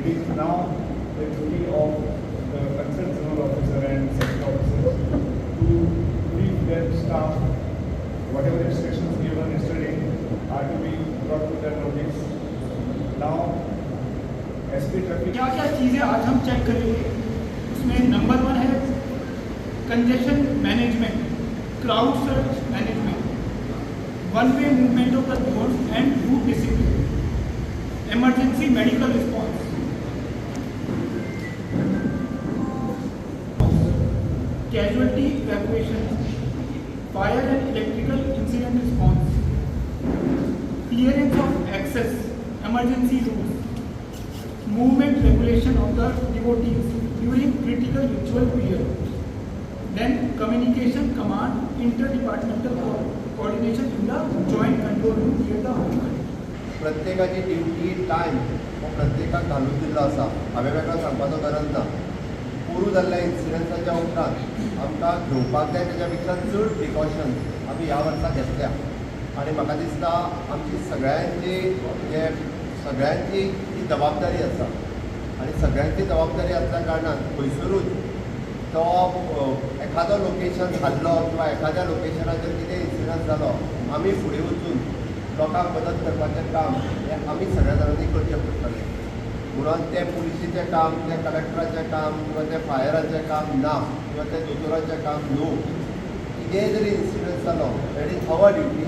It is now the duty of the concerned zonal officer and sector officers to brief their staff. Whatever instructions given yesterday are to be brought to their notice. Now, SP traffic. क्या क्या चीज़ें आज हम check करेंगे, उसमें number 1 Hai congestion management, crowd surge management, one way movement of the road and route discipline, emergency medical response, casualty evacuation, fire and electrical incident response, clearance of access, emergency routes, movement regulation of the devotees during critical ritual period, then communication command, interdepartmental coordination in the joint control room near the home. प्रत्येकाची duty time हो प्रत्येकाक घालून दिल्लो आसा. हांवें वेगळो सांगपाचो गरज ना. पोरू जाल्ल्या इन्सिडंट्साच्या उपरांत आमकां घेवपाक जाय तेच्या पेक्षा चड प्रिकॉशन्स आमी ह्या वर्सा घेतल्या आनी म्हाका दिसता आमची सगळ्यांची म्हणजे सगळ्यांची ही जबाबदारी आसा आनी सगळ्यांची जबाबदारी आसल्या कारणान खंयसरूच तो एखादो लोकेशन हाडलो किंवा एखाद्या लोकेशनाचेर कितें इन्सिडंट जालो आमी फुडें वचून लोकांक मदत करपाचें काम हें आमी सगळ्या जाणांनी करचें पडटलें. म्हणून तें पुलिशीचें काम, तें कलेक्टराचें काम किंवा तें फायराचें काम ना किंवा तें दोतोराचें काम न्हू. कितेंय जरी इन्सिडंट जालो that is our duty.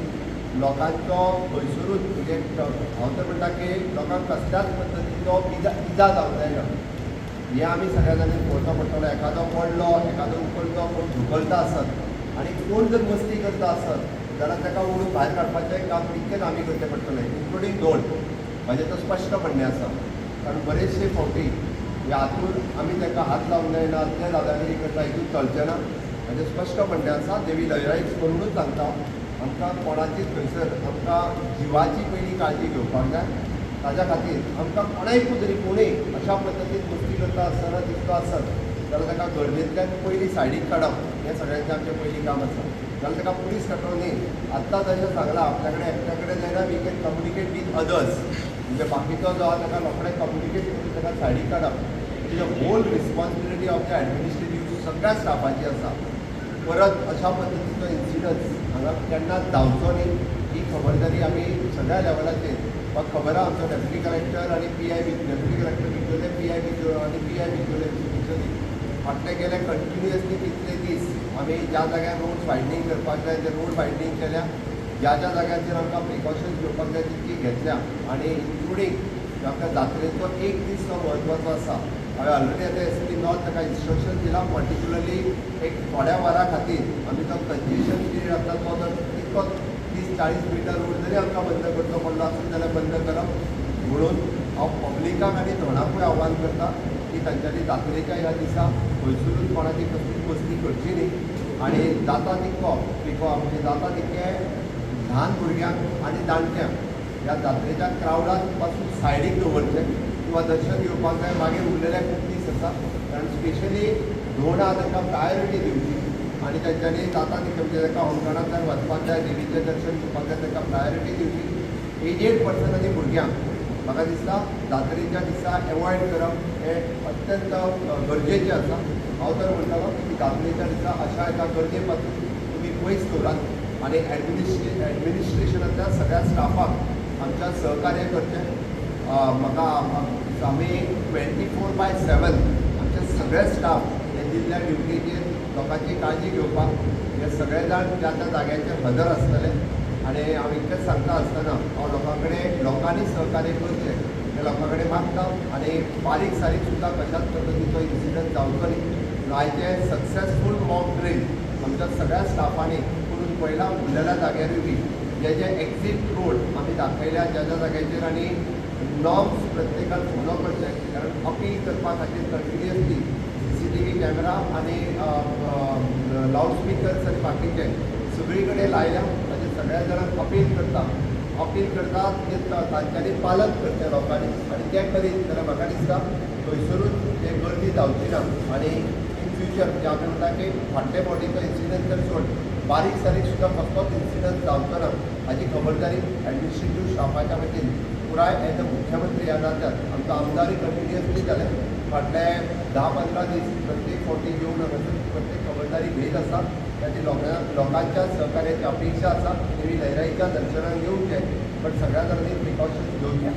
लोकांचो खंयसरूच म्हणजे हांव तर म्हणटा की लोकांक कसल्याच पद्दतीचो इजा जावंक जायना हें आमी सगळ्या जाणांनी पळोवचो पडटलो. एखादो पडलो, एखादो उखलतो, कोण धुकलता आसत आनी कोण जर मस्ती करता आसत जाल्यार ताका ओडून भायर काडपाचें काम तितकेंच आमी करचें पडटलें, इन्क्लुडींग दोन. म्हाजें तो स्पश्ट म्हणणें आसा, कारण बरेचशे फावटी ह्या हातून आमी ताका हात लावंक जायना, ते दादागिरी करता, हितून चलचें ना. म्हाजें स्पश्ट म्हणणें आसा, देवी लयराईक करुनूच सांगता, आमकां कोणाची थंयसर आमकां जिवाची पयलीं काळजी घेवपाक जाय. ताज्या खातीर आमकां कोणायकूय जरी कोणूय अशा पद्दतीन मस्ती करता आसतना दिसतो आसत जाल्यार ताका गर्देंतल्यान पयलीं सायडीक काडप हें सगळ्यांचें आमचें पयलीं काम आसा. जाल्यार ताका पुलीस काडटलो न्ही. आत्तां जशें सांगलां आपल्या कडेन एकट्या कडेन जायना, we can communicate with others, म्हणजे बाकीचो जो आसा ताका रोखडें कम्युनिकेट करून ताका सायडीक काडप. It is a whole responsibility of the administrative सगळ्या स्टाफाची आसा. परत अशा पद्दतीचो इन्सिडंट्स हांगा केन्नाच जावचो न्ही ही खबरदारी आमी सगळ्या लेवलाचेर वा खबर आहा. आमचो डेप्युटी कलेक्टर आनी P I B, deputy collector Bicholim, P I Bicholim आनी पी I Bicholim Bicholim फाटले गेले कंटिन्युअसली कितले दीस आमी ज्या जाग्यार रोड वायडनींग करपाक जाय ते रोड वायडनींग केल्या, ज्या ज्या जाग्यांचेर आमकां प्रिकॉशन्स घेवपाक जाय तितकी घेतल्या आनी इन्क्लुडींग आमकां जात्रेचो एक दीस तो म्हत्वाचो आसा. हांवें ऑलरेडी आतां एस पी नॉर्थ ताका इन्स्ट्रक्शन दिलां, पर्टिक्युलरली एक थोड्या वरां खातीर आमी तो कंजेशन पिरियड आसता तो जर तितको 30-40 मिटर रोड जरी आमकां बंद करचो पडलो आसत जाल्यार बंद करप. म्हणून हांव पब्लिकाक आनी धोणाकूय आव्हान करता की तांच्यांनी जात्रेच्या ह्या दिसा खंयसरूच कोणाची कसलीच मस्ती करची न्ही आनी जाता तितको म्हणजे जाता तितकें ल्हान भुरग्यांक आनी जाणट्यांक ह्या जात्रेच्या क्रावडान पासून सायडीक दवरचें किंवा दर्शन घेवपाक जाय. मागीर उरलेले खूब दीस आसा, कारण स्पेशली धोण आहा तांकां प्रायोरिटी दिवची आनी तांच्यांनी जाता तितकें म्हणजे तांकां होमखणांतल्यान वचपाक जाय, देवीचें दर्शन घेवपाक जाय, तांकां प्रायोरिटी दिवची. एजेड पर्सन आनी भुरग्यांक म्हाका दिसता जात्रेच्या दिसा एवॉयड करप हें अत्यंत गरजेचें आसा. हांव तर म्हणटलो की जात्रेच्या दिसा अशा एका गरजे पासून तुमी पयस दवरात आनी एडमिनिस्ट्रेशनांतल्या सगळ्या स्टाफाक आमच्या सहकार्य करचें. म्हाका आमी 24/7 आमचे सगळे स्टाफ हे दिल्ल्या ड्युटीचेर लोकांची काळजी घेवपाक हे सगळे जाण ज्या त्या जाग्याचेर हजर आसतले. आनी हांव इतलेंच सांगता आसतना हांव लोकां कडेन लोकांनी सहकार्य करचें हें लोकां कडेन मागता आनी बारीक सारीक सुद्दां कशाच पद्दतीचो इन्सिडंट जावचो न्ही. आयचें सक्सेसफूल मॉक ड्रील आमच्या सगळ्या स्टाफांनी करून पळयलां. उरलेल्या जाग्यारूय बी जे जे एक्झीट रोड आमी दाखयल्या ज्या ज्या जाग्याचेर आनी नॉर्म्स प्रत्येकान फॉलो करचे, कारण अपील करपा खातीर कंटिन्युअसली CCTV camera आनी लावडस्पिकर्स आनी बाकीचे सगळी कडेन लायल्या. ताचेर सगळ्या जाणांक अपील करता, अपील करता ते तांच्यांनी पालन करचें लोकांनी आनी तें करीत जाल्यार म्हाका दिसता थंयसरूच ते गर्दी जावची ना आनी इन फ्युचर म्हणजे आमी म्हणटा की फाटले फावटीचो इन्सिडंट तर सोड, बारीक सारीक सुद्दां कसलोच इन्सिडंट जावचो ना हाची खबरदारी एडमिनिस्ट्रेटीव स्टाफाच्या वतीन पुराय एज अ मुख्यमंत्री ह्या नात्यान आमचो आमदारय कंटिन्युअसली जाले फाटले 10-15 दीस प्रत्येक फावटी येवन हांगासर प्रत्येक खबरदारी घेत आसा. ताची लोकांच्या सहकार्याची अपेक्षा आसा. देवी लयराईच्या दर्शनाक येवचें, बट सगळ्या जाणांनी प्रिकॉशन्स घेवचे.